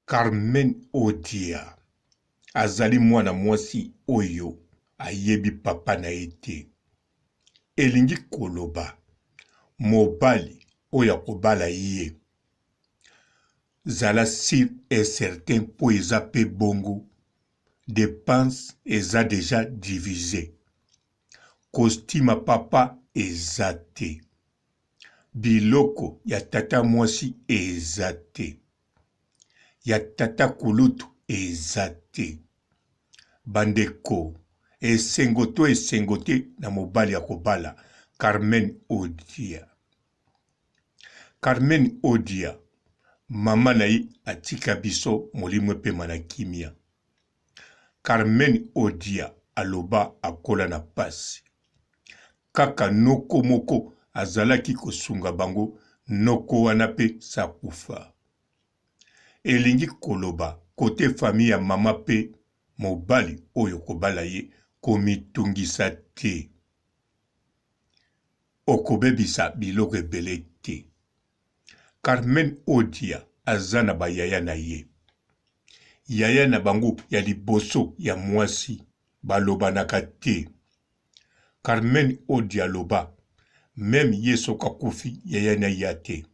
Carmen Odia azali mwana mwasi oyo ayebi papa na ye te. Elingi koloba mobali oyo akobala ye, zala sur et certain mpo eza mpe bongo, depense eza dejà divise, costume ya papa eza te, biloko ya tata mwasi eza te. Ya tata kulutu eza te. Ba ndeko esengo to esengo te na mobali ya kobala Carmen Odia. Carmen Odia mama na ye atika biso molimo epema na kimia. Carmen Odia aloba akola na pasi. Kaka noko moko azalaki kosunga bango, noko wana pe s'akufa. Elingi koloba cote famille ya mama pe mobali oyo okobala ye komitungisa te. Okobebisa biloko ebele te. Carmen Odia aza na ba yaya na ye. Yaya na bango ya liboso ya muasi balobanaka te. Carmen Odia aloba meme ye soki akufi yaya na ye te.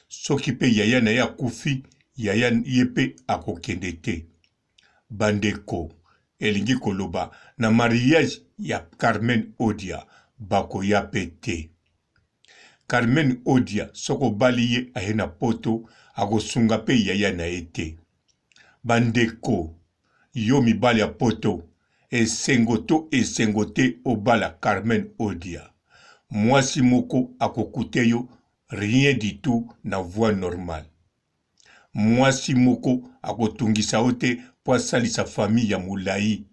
Soki pe yaya na ye akufi yaya ye pe akokende te. Ba ndeko elingi koloba na mariage ya Carmen Odia bakoya pe te. Carmen Odia soki obali ye aye na poto akosunga pe yaya na ye te. Ba ndeko yo mibali ya poto esengo to esengo te obala Carmen Odia mwasi moko akokute yo rien du tout na voie normale. Mwasi moko akotungisa yo te mpo asalisa famille ya molayi.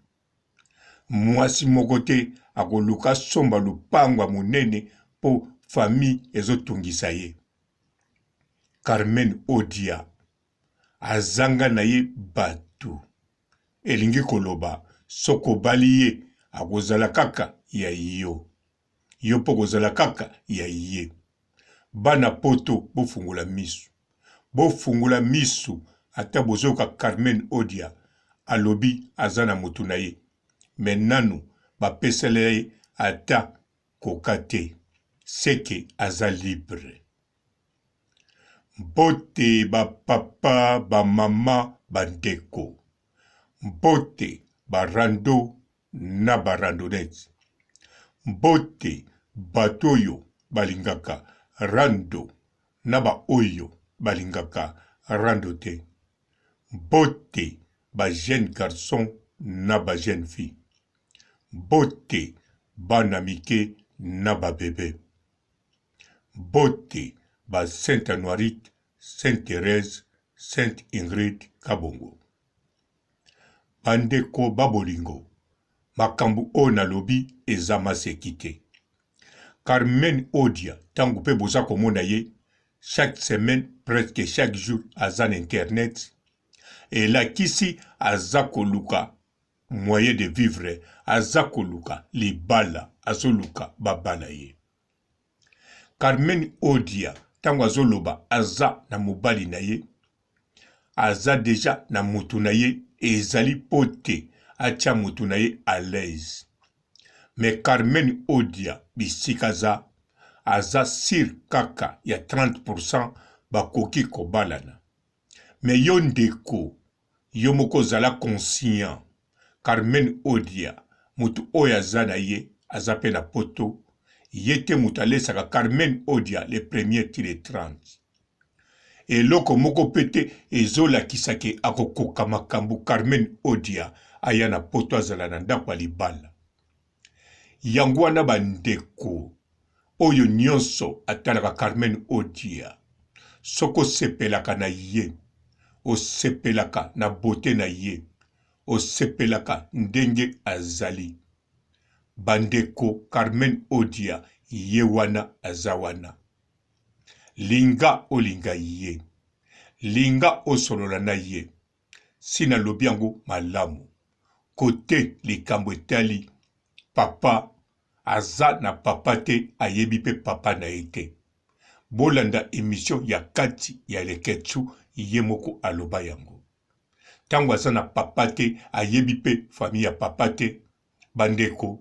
Mwasi moko te akoluka asomba lopango ya monene mpo famille ezotungisa ye. Carmen Odia azanga na ye batu. Elingi koloba soki obali ye akozala kaka ya yo. Yo mpe okozala kaka ya ye. Bana poto bofungola misu. Bofungola misu ata bozoyoka Carmen Odia alobi aza na mutu na ye mais nanu bapesela ye ata coca te seke aza libre. Mbote ba papa ba mama ba ndeko. Mbote ba rando na ba randonnettes. Mbote bato oyo balingaka rando na ba oyo balingaka rando te. Mbote ba jeunes garçons na ba jeunes filles. Mbote bana mike na ba bebes. Mbote ba Sainte Anuarite, Sainte Therèse, Sainte Ingrid Kabongo. Ba ndeko ba bolingo, makambu oyo nalobi eza maseki te. Carmen Odia tangu pe boza komona ye chaque semaine presque chaque jour aza na internet elakisi aza koluka moyen de vivre, aza koluka libala, azoluka babala ye. Carmen Odia tango azoloba aza na mobali na ye, aza dejà na mutu na ye ezali po te atia mutu na ye à l'aise. Mais Carmen Odia bisika aza, aza sur kaka ya 30% bakoki kobalana. Mais yo ndeko, yo moko zala conscient, Carmen Odia mutu oyo aza na ye aza pe na poto, ye te mutu alesaka Carmen Odia le premier ti le 30. Eloko moko pe te ezo lakisa ke ako koka makambu Carmen Odia aya na poto azala na ndaku ya libala. Yango wana ba ndeko oyo nionso atalaka Carmen Odia soki osepelaka na ye, osepelaka na beaute na ye, osepelaka ndenge azali, ba ndeko Carmen Odia ye wana aza wana. Linga olinga ye. Linga osolola na ye. Si nalobi yango malamu. Cote likambo etali papa aza na papa te ayebi pe papa na ye te. Bolanda emission ya kati ya Leketchou ye moko aloba yango. Ntango aza na papa te, ayebi mpe famille ya papa te. Bandeko,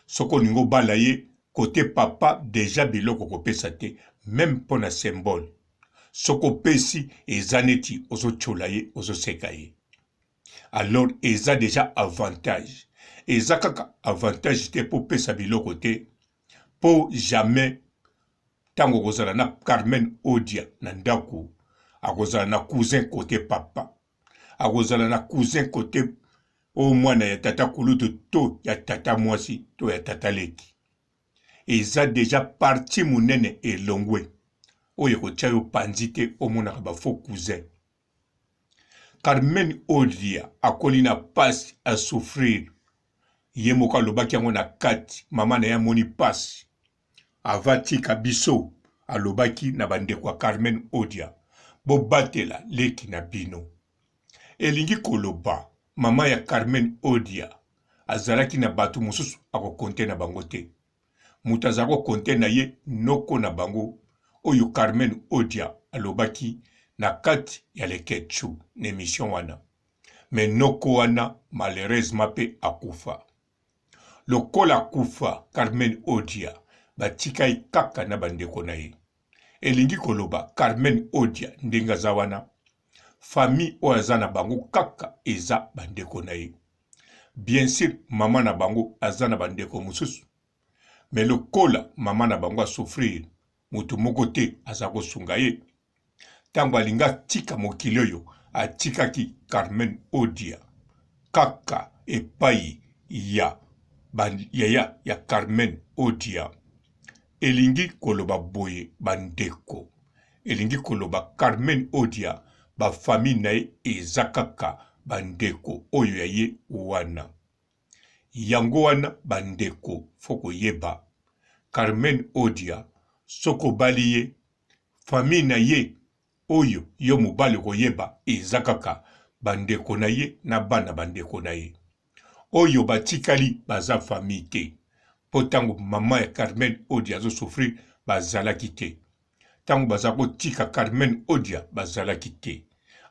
soki olingi obala ye kote papa deja biloko kopesa te meme mpo na symbole. Soki opesi eza neti ozotiola ye, ozoseka ye. Alors eza deja avantage. Eza kaka avantage te mpo opesa biloko te, mpo jamais ntango okozala na Carmen Odia na ndako, akozala na cousin kote papa, akozala na cousin kote oyo mwana ya tata kulutu to ya tata mwasi to ya tata leki. Eza deja parti monene elongwe oyo ekotia yo panzi te omonaka ba faux cousin. Carmen Odia akoli na pasi a souffrir ye moko alobaki yango na kati mama na ye amoni pasi ava tika biso alobaki na bandeko ya Carmen Odia bobatela leki na bino elingi koloba mama ya Carmen Odia azalaki na bato mosusu akokonte na bango te moto aza ko compter na ye noko na bango oyo Carmen Odia alobaki na kati ya Leketchou na emission wana mais noko wana malheureusement pe akufa. Lokola akufa Carmen Odia batika ye kaka na ba ndeko na ye. Elingi koloba Carmen Odia ndenge aza wana famille oyo aza na bango kaka eza ba ndeko na ye. Bien sur maman na bango aza na ba ndeko mosusu mais lokola maman na bango a souffrir moto moko te aza kosunga ye. Tango alingi atika mokili oyo atikaki Carmen Odia kaka epayi ya ba yaya ya Carmen Odia. Elingi koloba boye ba ndeko, elingi koloba Carmen Odia ba famille na ye eza kaka ba ndeko oyo ya ye wana. Yango wana ba ndeko faut koyeba Carmen Odia soki obali ye famille na ye oyo yo mobali okoyeba eza kaka ba ndeko na ye na bana ba ndeko na ye. Oyo batikali baza famille te po tango maman ya Carmen Odia azo souffrir bazalaki te. Tango baza kotika Carmen Odia bazalaki te.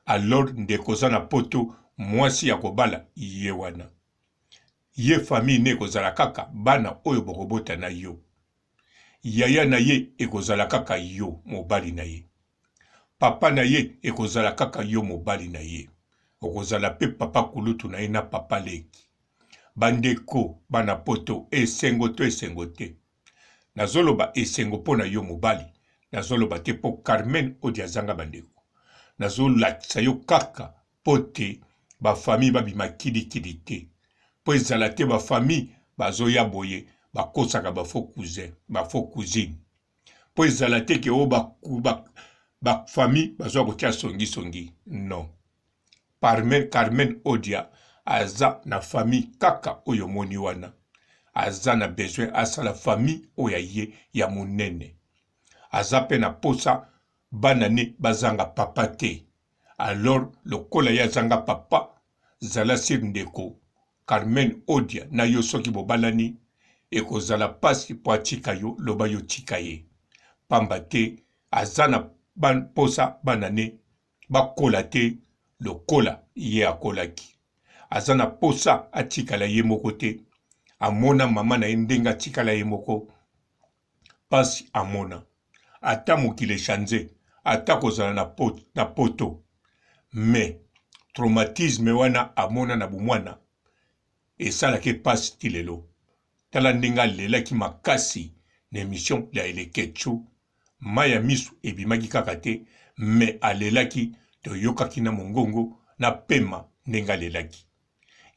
Alors ndeko oza na poto mwasi ya kobala ye wana. Ye famille ne ekozala kaka bana oyo bokobota na yo. Yaya na ye ekozala kaka yo mobali na ye. Papa na ye ekozala kaka yo mobali na ye. Okozala pe papa kulutu na ye na papa leki. Ba ndeko bana poto esengo to esengo te? Nazoloba esengo po na yo mobali, nazoloba te po Carmen Odia azanga ba ndeko. Nazolakisa yo kaka po te ba famille babima kili kili te. Po ezala te ba famille bazoya boye bakosaka ba faux cousin, ba faux cousine. Po ezala te ke o ba, ba, ba famille bazoya kotia songi songi. Non. Parmen, Carmen Odia aza na famille kaka oyo omoni wana. Aza na besoin asala famille oyo ya ye ya munene. Aza pe na posa bana ne bazanga papa te. Alors lokola ye azanga papa, zala sur ndeko Carmen Odia na yo soki bobalani ekozala pasi po atika yo loba yo tika ye pamba te aza na posa bana ne bakola te lokola ye akolaki. Aza na posa atikala ye moko te. Amona mama na ye ndenge atikala ye moko pasi amona. Ata mokili echange, ata kozala na, pot, na poto mais traumatisme wana amona na bomwana esalaka ye pasi ti lelo. Tala ndenge alelaki makasi na emission ya Eleketchou Mayi ya misu ebimaki kaka te mais alelaki toyokaki na mongongo na pema ndenge alelaki.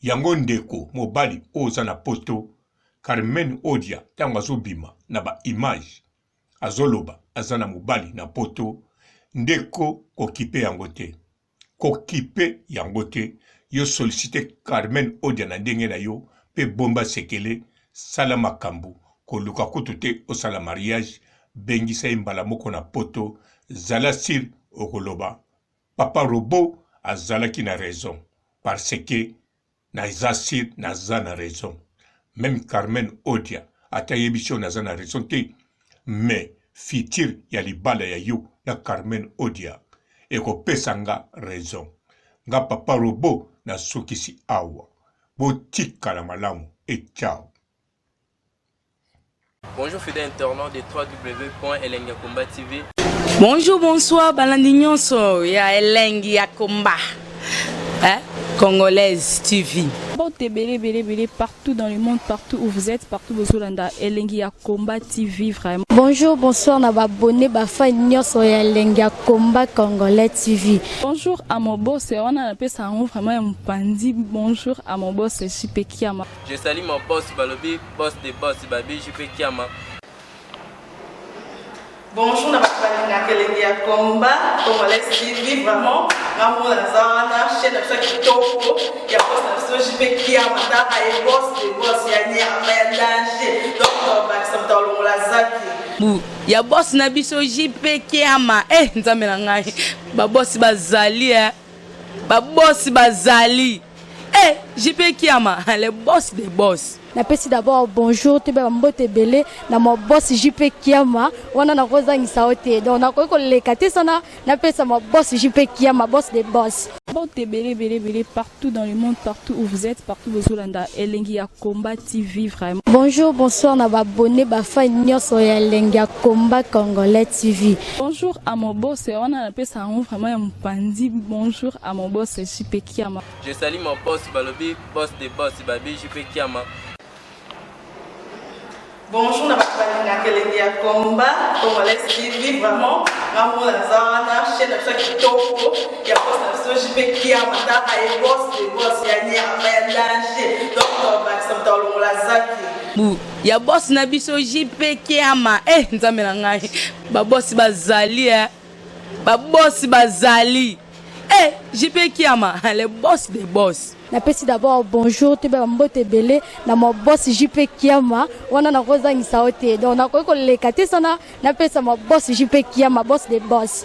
Yango ndeko mobali oyo oza na poto Carmen Odia tango azobima na ba image azoloba aza na mobali na poto ndeko kokipe yango te. Kokipe yango te yo sollicite Carmen Odia na ndenge na yo pe bomba sekele sala makambu koluka kutu te osala mariage bengisa ye mbala moko na poto zala sur okoloba papa robot azalaki na raison parce que Naza sur naza na raison meme Carmen Odia ata ayebisi yo naza na raison te mais futur ya libala ya yo na Carmen Odia ekopesa nga raison nga papa robot. Nasukisi awa. Botikala malamu et ciao. Bonjour fidèles internautes de www.elengiyakomba TV. Bonjour, bonsoir, balandi nyonso ya Elengi ya Komba. Hein? Congolaise TV. Mbote ebele ebele ebele partout dans le monde, partout où vous êtes, partout bozolanda Elengi ya Combat TV vraiment. Bonjour, bonsoir na ba abonné ba fan nyonso ya Elengi ya Combat Congolais TV. Bonjour à mon boss, wana napesa yango vraiment ya mopanzi. Bonjour à mon boss JP Kiama. Je salue mon boss balobi boss de boss babi JP Kiama. Bonjour na bato balingaka elengi ya combat congolais TV vraiment nga moko naza wana chaîne na biso ya kitoko ya boss na biso JP Kiama tala ye boss de boss ya nyama ya danger donc tobakisa moto alongola zaki Bu ya boss na biso JP Kiama eh nzambe na ngai ba boss bazali eh ba boss bazali eh JP Kiama le boss des boss. Napesi d'abord bonjour toyeba ba mbote ebele na ma boss JP Kiama wana nakozangisa yo te donc nakoki koleka te sana napesa ma boss JP Kiama boss de boss. Mbote ebele ebele ebele partout dans le monde partout où vous êtes partout bozolanda Elengi ya Combat TV vraiment. Bonjour bonsoir na ba abonne ba fan nionso ya Elengi ya Combat Congolais TV. Bonjour à mon boss wana napesa yango vraiment ya mopanzi bonjour à mon boss JP Kiama. Je salue mon boss balobi boss de boss babi JP Kiama. Bonjour na bato balingaka elengi ya combat congolais TV vraiment nga moko naza wana chaîne na biso ya kitoko ya boss na biso JP Kiama tala ye boss de boss ya nyama ya danger donc tobakisa moto alongola zaki Bu ya boss na biso JP Kiama eh nzambe na ngai ba boss bazali eh ba boss bazali eh JP Kiama le boss des boss. Napesi d'abord bonjour toyeba ba mbote ebele na ma boss JP Kiama wana nakozangisa yo te donc nakoki koleka te sana napesa ma boss JP Kiama boss des boss.